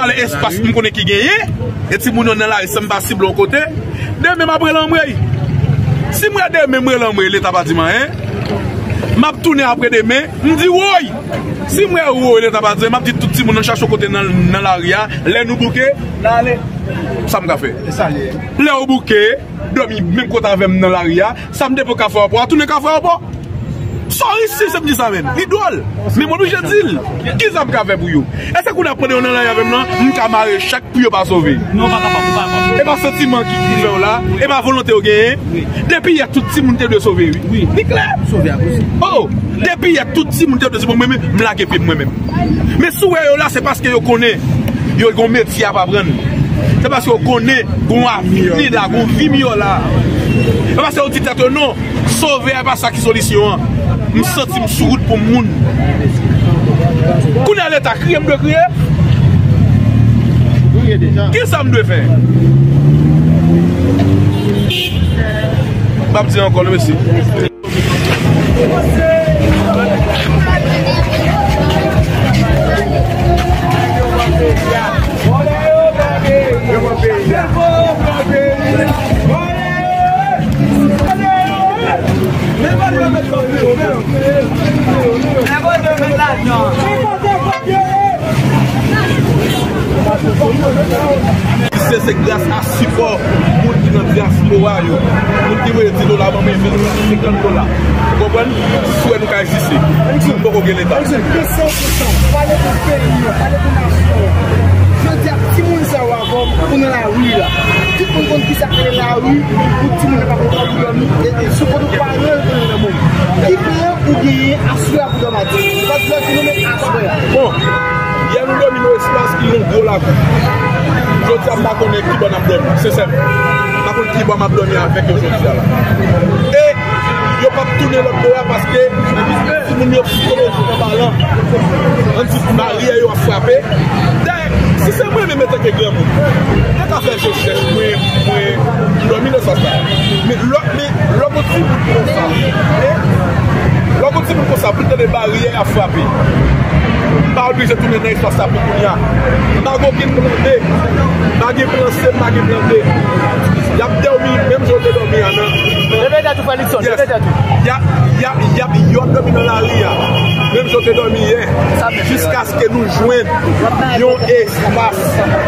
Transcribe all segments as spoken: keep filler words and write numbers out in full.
Pale espas m konnen ki genyen, e timoun yo nan lari san m pa sible yon kote, demen m ap rele anmwey. Si m wè demen m rele anmwey, Leta pa di m anyen, m ap tounen apre demen, m di woy. Si m wè woy, Leta pa di anyen, m ap di tout timoun nan chache yon kote nan, nan lari a, lè nou bouke, n a ale. Sa m ka fè? Lè w bouke, dòmi menm kote avè m nan lari a, sa m te pran kafou a pò a, tounen kafou a pò. Sorry si se m di sa menm. Li dwòl. Men m oblije di l. Kisa m ka fè pou yo? Èske kounye a pandan yo nan lari avè m nan, m ka mare chak pou yo pa sove? Non, ou pa kapab, ou pa kapab. E pa santiman ki, ki fè w la, e pa volonte yo genyen. Depi yè tout timoun te dwe sove, wi. Li klè. Sove a posib. Oh, depi yè tout timoun te dwe sove, mwen menm, m lage pye m mwen menm. Men si w wè yo la, se paske yo konnen yo gon metye ap aprann. Se paske yo konnen gon avni la, gon vi miyò la. Se paske yo di tèt yo non, sove a pa sa ki solisyon an. M santi m sou wout pou m moun. Kounye a Leta kriye m dwe kriye? Kisa m dwe fè? M ap di ankò, non, mesi. Se, se gras a sipò moun ki nan dyaspora yo. Moun ki voye di dola ban mwen, ven dola, senkant dola. Ou konprann? Swè nou ka egziste. Si nou poko gen Leta. Pale pou peyi an, pale pou nasyon an. Jodi a, timoun sa yo avè w, ou nan lari la. Tout moun konn kisa k rele lari, pou timoun nan pa konn kòb pou dòmi, e, e sou kote ou pa rele nan men w. Ki plan ou genyen aswè a pou dòmi? Paske lè di nou men aswè a. Bon, yè nou dòmi nan espas ki yon gwo lakou. Jodi a, m pa konnen ki bò n ap dòmi, sensèman. M pa konn ki bò m ap dòmi avèk yo jodi a la. E yo p ap tounen lòt bò a paske timoun yo sikolojikman palan. Ann di baryè yo ap frape. Dayè, si se mwen menm antanke granmoun, mwen ka fè je chèch mwen, mwen, m dòmi nan espas la. Men lè, men lè w gon timoun konsa, e lè w gon timoun konsa, pou l tande baryè ap frape, m pa oblije tounen nan espas la pou kounye a. M pa gen okenn plan B, m pa gen plan C, m pa gen plan D. Y ap dòmi menm jan yo te dòmi a nan, nan... Leve tèt ou, frè Nixon, leve tèt ou. Y a, y a, y a, yo ap dòmi nan lari a menm jan yo te dòmi yè, jiskaske nou jwenn yon espas.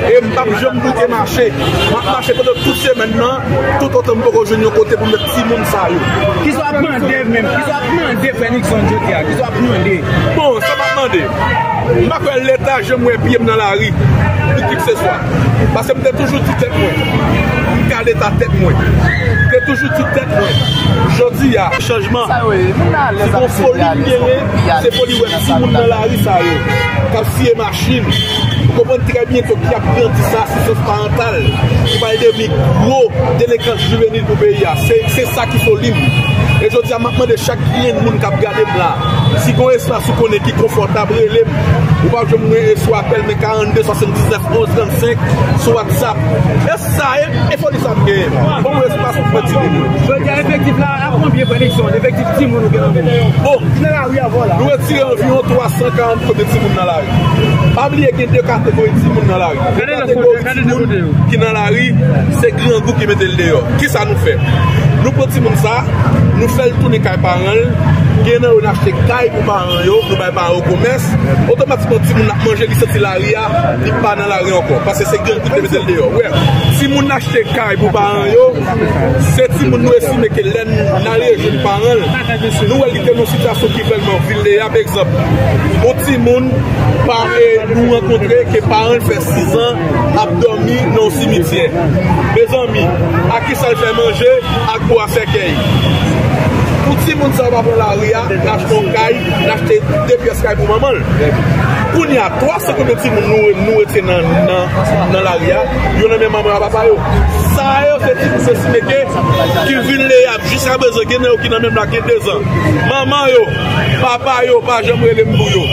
E m p ap janm boute mache. M ap mache pandan tout semèn nan, toutotan m poko jwenn yon kote pou m met timoun sa yo. Kisa w ap mande menm? Kisa w ap mande frè Nixon jodi a? Kisa w ap mande? Bon, sa m ap mande, m pa kwè Leta janm wè pye m nan lari pou kikseswa. Paske m te toujou di tèt mwen, m ka Leta tèt mwen. M te toujou di tèt mwen, jodi a, chanjman. Si gon foli m genyen, se foli wè timoun nan lari sa yo k ap siye machin. Ou konprann trè byen tou ki ap grandi sa, asistans parantal, ki pral devni gwo delenkan jivenil pou peyi a. Se, se sa ki foli m. E jodi a, m ap mande chak grenn moun k ap gade m la, si gon espas ou konnen ki konfòtab, rele m. Ou p ap jwenn mwen sou apèl, men karannde swasanndisnèf onz trannsenk sou WhatsApp. E sa e, e foli sa m genyen. Ban mwen espas pou m fè timoun. Jodi a, efektif la a konbyen, frè Nixon? Efektif timoun ou gen nan men w? Bon, ki nan lari avè w la? Nou retire anviwon twa san karant kote timoun nan lari. Pa bliye gen de kategori timoun nan lari. Yon kategori timoun ki nan lari, se grangou ki mete l deyò. Kisa nou fè? Nou pran timoun sa, nou fè l tounen kay paran l. Gen nan yo n achte kay pou paran yo, nou bay paran yo komès. Otomatikman, timoun ap manje, li santi lari a, li pa nan lari ankò. Paske se grangou ki te mete l deyò. Wè, timoun n achte kay pou paran yo, se timoun nou estime ke lè n ale jwenn paran l, nou wè li te nan yon sitiyasyon ki vrèman vilnerab. Egzanp, yon timoun pa, e, nou rankontre ke paran l fè sizan ap dòmi nan yon simityè. Mezanmi, a kisa l fè manje? Ak bwa sèkèy. Pou timoun sa yo pa pran lari a, n achte yon kay, n achte de pyès kay pou manman l. Kounye a, twa san konbyen timoun nou, nou retire nan, nan, nan lari a, yo nan men manman yo ak papa yo. Sa yo se timoun se si mete ki vilnerab. Jiskaprezan, gen nan yo ki nan men m la gen dezan. Manman yo, papa yo pa janm rele m pou yo.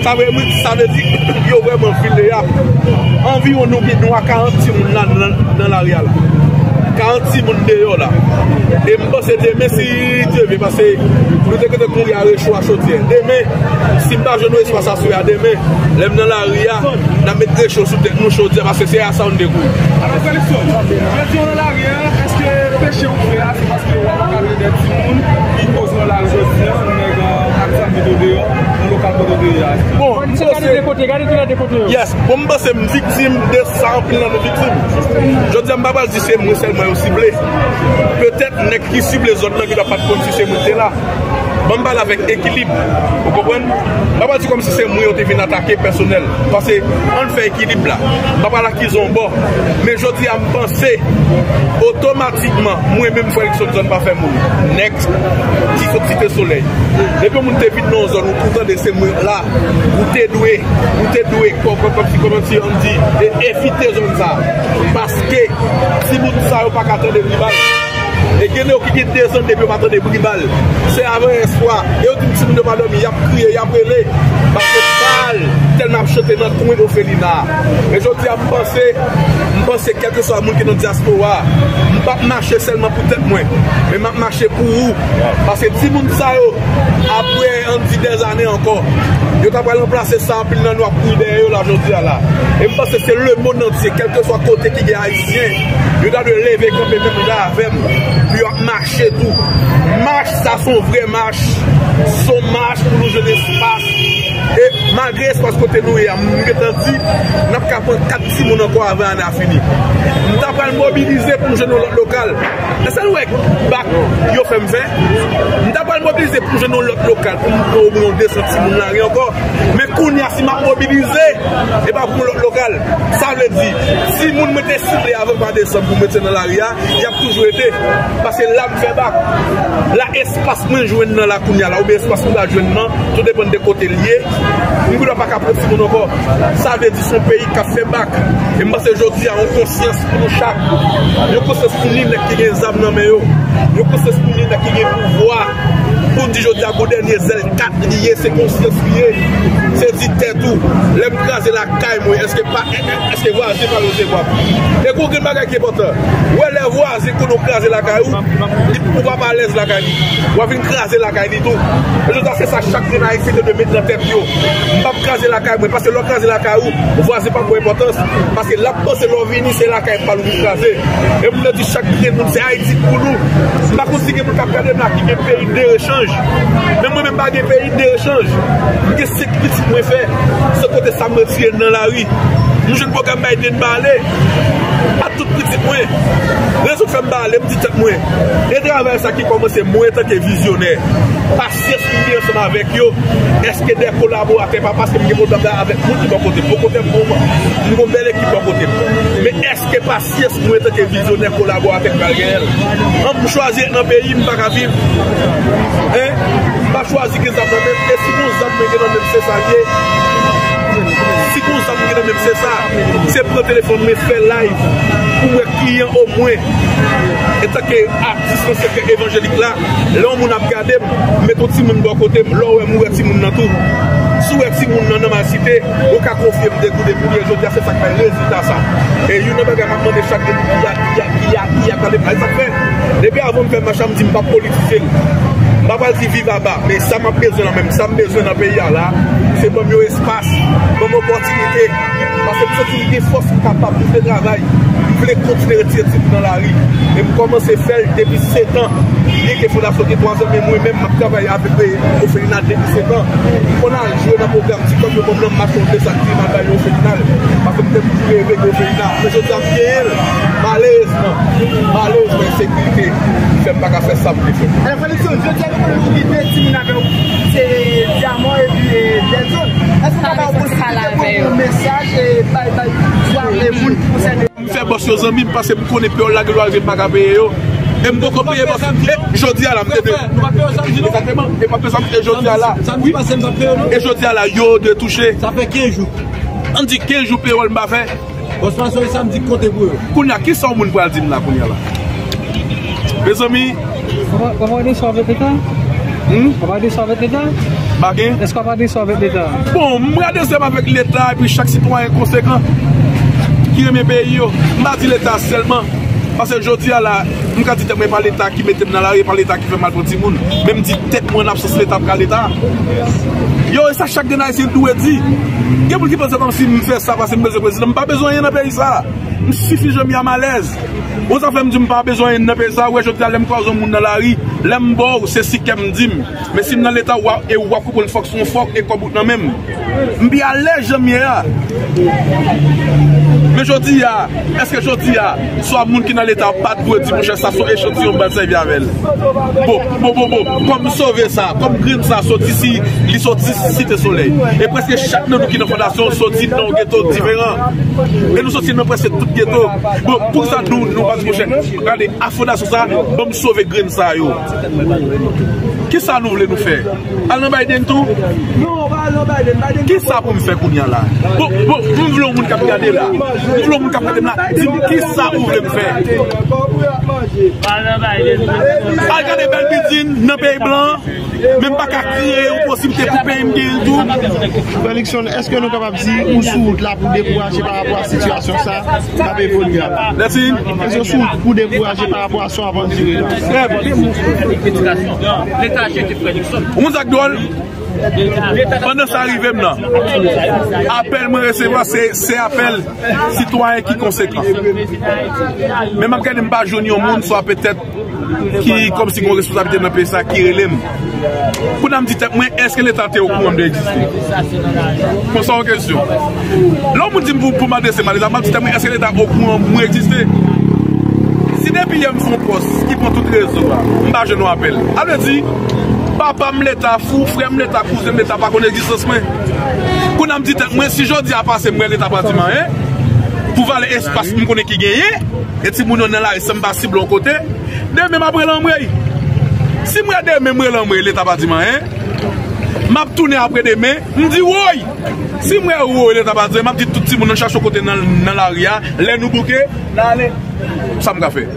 Sa vle, sa vle di yo vrèman vilnerab. Anviwon nou gen, nou a karant timoun la nan, nan lari a la. Karant timoun deyò la. E m panse demen, si Dye vle, paske nou te gentan kouri a recho a chodyè. Demen, si m pa jwenn yon espas aswè a, demen, lè m nan lari a, n ap met recho sou tèt nou, chodyè, paske se a sa nou te kouri. Alò, Felixson, jodi a w nan lari a, èske peche w fè a, se paske w ap enkadre de timoun ki poze nan lari jodi a, nèg ak zam mete w deyò, nan lokal kote w te ye a? Bon, m panse, gade de kote, gade tou lè de kote yo. Yes, bon, m panse m viktim de sa, anpil nan nou viktim. Jodi a, m pa pral di se mwen sèlman yo sible. Petèt, nèg ki sible zòn nan, ki ta pa t konn si se mwen ki te la. Ban m pale avèk ekilib. Ou konprann? M pa pral di kòmsi se mwen yo te vin atake pèsonèl. Paske, ann fè ekilib la. M pa pral akize yon bò. Men jodi a, m panse, otomatikman, mwen menm, Felixson, zòn pa fè moun. Nèg ki sot Site Solèy. Depi yon moun te vin nan yon zòn, ou tou tande se mwen la. Ou te dwe, ou te dwe, kò-, kò-, kòmsi, kòmsi ann di, e, evite zòn sa. Paske timoun sa yo pa ka tande bri bal. E gen yo ki gen de zòn depi yo pa tande bri bal. Se avè espwa. E yo di m timoun yo pa dòmi, y ap kriye, y ap rele. Paske bal tèlman ap chante nan kwen ofelina. E jodi a, m panse, m panse kèlkeswa moun ki nan dyaspora, m p ap mache sèlman pou tèt mwen, men m ap mache pou ou. Paske timoun sa yo, apre, ann di, dèzane ankò, yo ta pral ranplase sa, anpil nan nou ap kouri dèyè yo la, jodi a la. E m panse se lemonn antye, kèlkeswa kote ki gen Ayisyen, yo ta dwe leve kanpe menm jan avè m, pou yo ap mache tou. Mach sa se yon vrè mach, se yon mach pou nou jwenn espas. E malgre espas kote nou ye a, m gentan di, n ap ka pran kat timoun ankò avan ane a fini. M ta pral mobilize pou m jwenn yon lòt lokal. Èske nou wè bak yo fè m fè? M ta pral mobilize pou m jwenn yon lòt lokal, pou m pran omwen yon de san timoun lari ankò. Men kounye a, si m ap mobilize, e pa pou yon lòt lokal. Sa vle di, timoun mwen te sible avan pa desanm pou m mete nan lari a, y ap toujou rete. Paske la m fè bak. La espas mwen jwenn nan la kounye a la, oubyen espas mwen pral jwenn nan, tou depann de kote l ye. M gendwa pa ka pran timoun ankò. Sa vle di se yon peyi k ap fè bak. E m panse jodi a, yon konsyans pou nou chak. Yon konsyans pou ni nèg ki gen zam nan men yo. Yon konsyans pou ni nèg ki gen pouvwa. Pou n di jodi a, gon dènye zèl kat li ye, se konsyans li ye. Se di tèt ou, lè m kraze lakay mwen, èske pa, èske vwazen pa loje bwa m? E gon grenn bagay ki enpòtan. Ou wè lè vwazen konnen w kraze lakay ou, li, ou pa pa alèz lakay li. W a vin kraze lakay li tou. E jodi a, se sa chak grenn Ayisyen te dwe met nan tèt yo. M p ap kraze lakay mwen, paske lè w kraze lakay ou, vwazen p ap ba w enpòtans. Paske l ap panse lè w vini, se lakay pa l ou vin kraze. E m vle di chak grenn moun, se Ayiti k pou nou. M pa konn si gen moun k ap gade m la ki gen peyi de rechanj. Men mwen menm pa gen peyi de rechanj. M gen senk pitit mwen fè. Se kote sa m retire nan lari. M jwenn pwogram Biden m ale. A tout pitit mwen. Rezon k fè m pa ale, m di tèt mwen, e travay sa ki kòmanse mwen antanke vizyonè. Pasyans m gen ansanm avèk yo. Èske de kolaboratè, pa paske m gen pwoblèm la avèk moun ki bò kote m. Okontrè, m gon, m gon bèl ekip bò kote m. Men èske pasyans mwen antanke vizyonè, kolaboratè k pral genyen l? An, m chwazi ret nan peyi m, m pa ka viv. Hein? M pa chwazi gen zam nan men m. E si gon zam mwen gen nan men m, se sa l ye. Si gon zam mwen gen nan men m, se sa. Se pran telefòn mwen, fè live pou m wè kliyan omwen. Antanke atis nan sektè evanjelik la, lè yon moun ap gade m, m met yon timoun bò kote m, lè w wè m, ou wè timoun nan tou. Si w wè timoun nan nan malsite, ou ka konfye m de kou de pye, jodi a se sa k bay rezilta sa. E youn nan bagay m ap mande chak de moun ki a, ki a, ki a, ki a gade m la, e sa k fè, depi avan m fè mach la, m di m p ap politize l. M pa pral di viv aba, men sa m ap bezwen nan men m, sa m bezwen nan peyi a la, se ban m yon espas, ban m opòtinite. Paske m santi m gen fòs, m kapab, m vle travay, m vle kontinye retire timoun nan lari. E m kòmanse fè l depi sèt an. Byenke fondasyon gen twa zan, men mwen menm, m ap travay avèk, e, ofelina depi sèt an. M konn al jwe nan pwogram TikTok, yo ban m nan mach yon de sak di m al bay yon ofelina. Paske m te toujou reve gen ofelina. Men jodi a, m genyen l. Malerezman, malerezman, ensekirite fè m pa ka fè sa m vle fè. Alò, Felixson, jodi a nou konn ou gen de timoun avè w, se Dyaman epi, e, Dèzòn. Èske w ka ba yo posibilite pou yon mesaj, e, bay, bay, swa, e, moun ki konsène? M fè bòs yo zanmi m, paske m konnen peyòl la gen dwa rive m pa ka peye yo. E m poko peye bòs. E jodi a la, m te de. Egzakteman. E m ap bezwen m te jodi a la. Wi. E jodi a la, yo de touche. Sa fè kenz jou. Ann di kenz jou peyòl m pa fè. Bòs pa sòti samdi, konte pou yo. Kounye a, kisa yon moun pral di m la kounye a la? Mezanmi. Kòman, kòman w deswa avèk Leta? Hmm? Kòman w deswa avèk Leta? Pa gen? Èske w pa deswa avèk Leta? Bon, m rete ansanm avèk Leta epi chak sitwayen konsekan ki renmen peyi yo. M pa di Leta sèlman. Paske jodi a la, m ka di tèt mwen pa Leta ki mete m nan lari, pa Leta ki fè m al pran timoun. Men m di tèt mwen an absans Leta ap ka Leta. Yo, e sa chak grenn Ayisyen dwe di. Gen moun ki panse kòmsi m fè sa paske m bezwen prezidan. M pa bezwen anyen nan peyi sa. M sifizaman alèz. Bon, sa fè m di m pa bezwen anyen nan peyi sa. Ou wè jodi a lè m kwaze yon moun nan lari, lè m ba w, se si kè m di m. Men si m nan Leta, w ap, e w ap konprann fòk se yon fòk e kòb ou t nan men m. M pi alèz jan m ye a. Men jodi a, èske jodi a, swa moun ki nan Leta pa t dwe di, monchè, sa se yon echantiyon m pral sèvi avè l? Bon, bon, bon, bon, kòm sove sa, kòm grenn sa soti si, li soti Site Solèy. E prèske chak nan nou ki nan fondasyon soti nan yon geto diferan. E nou soti nan prèske tout geto. Bon, poukisa nou, nou pa di, monchè, gade, a fondasyon sa, ban m sove grenn sa yo. Kisa nou vle nou fè? Al nan Biden tou? Non, pa al nan Biden. Biden Kisa pou m fè kounye a la? Bon, bon, m vle yon moun k ap gade la. M vle yon moun k ap gade m la. Di m kisa ou vle m fè? Al gade bèl bilding nan peyi blan. Men m pa ka kreye yon posiblite pou peyi m genyen l tou. Frè Luckson, èske nou kapab di ou sou wout la pou dekouraje pa rapò a sitiyasyon sa k ap evolye a la? Mèsi. Èske w sou wout pou dekouraje pa rapò a sa w ap andire la? Trè byen. Ou konn sa k dwòl? Pandan sa rive m nan, apèl mwen resevwa, se, se apèl sitwayen ki konsekan. Men m ap gade, m pa jwenn yon moun, swa petèt ki kòmsi gen yon responsablite nan peyi sa ki rele m. Kounye a m di tèt mwen, èske Leta te okouran m te egziste? Konsa yon kesyon. Lè yon moun di m pou, pou m adrese m a Leta, m ap di tèt mwen, èske Leta okouran mwen egziste? Si depi yè m sou yon pòs ki pran tout rezo a, m pa jwenn yon apèl. Sa vle di, papa m Leta fou, frè m Leta, kouzen m Leta pa konn egzistans mwen. Kounye a m di tèt mwen, si jodi a pase m wè Leta pa di m anyen, pou valè espas m konnen ki genyen, e timoun yo nan lari san m pa sible yon kote, demen m ap rele anmwey. Si m wè demen m rele anmwey, Leta pa di m anyen, m ap tounen apre demen, m di woy! Si m wè woy, Leta pa di anyen, m ap di tout timoun nan chache yon kote nan, nan lari a, lè nou bouke, n a ale. Sa m ka fè?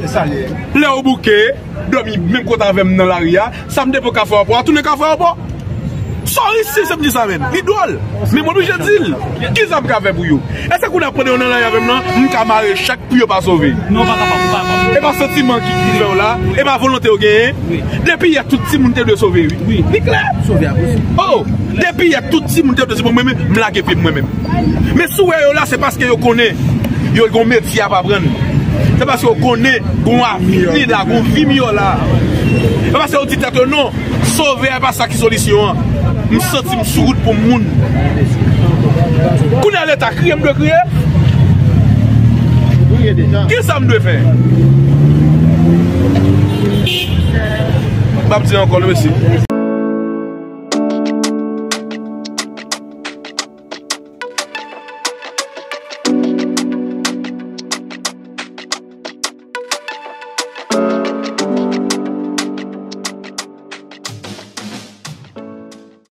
Lè w bouke, dòmi menm kote avè m nan lari a, sa m depo ka fè w pa tounen ka fè w pa. Sòri si se m di sa menm. Li dwòl. Men m oblije di l. Kisa m ka fè pou yo? Èske kounye a pandan yo nan lari avè m nan, m ka mare chak pou yo pa sove? Non, ou pa kapab, ou pa kapab. E pa santiman ki, ki fè w la, e pa volonte yo genyen. Wi. Depi yè tout timoun te dwe sove, wi. Wi. Li klè. Sove a posib. Oh, depi yè tout timoun te dwe sove, mwen menm, m lage pye m mwen menm. Men si w wè yo la, se paske yo konnen yo gon metye ap aprann. Se paske yo konnen gon avni la, gon vi miyò la. Se paske yo di tèt yo non, sove a pa sa ki solisyon an. M santi m sou wout pou m moun. Kounye a Leta kriye m dwe kriye? Kisa m dwe fè? M ap di ankò, non, mesye.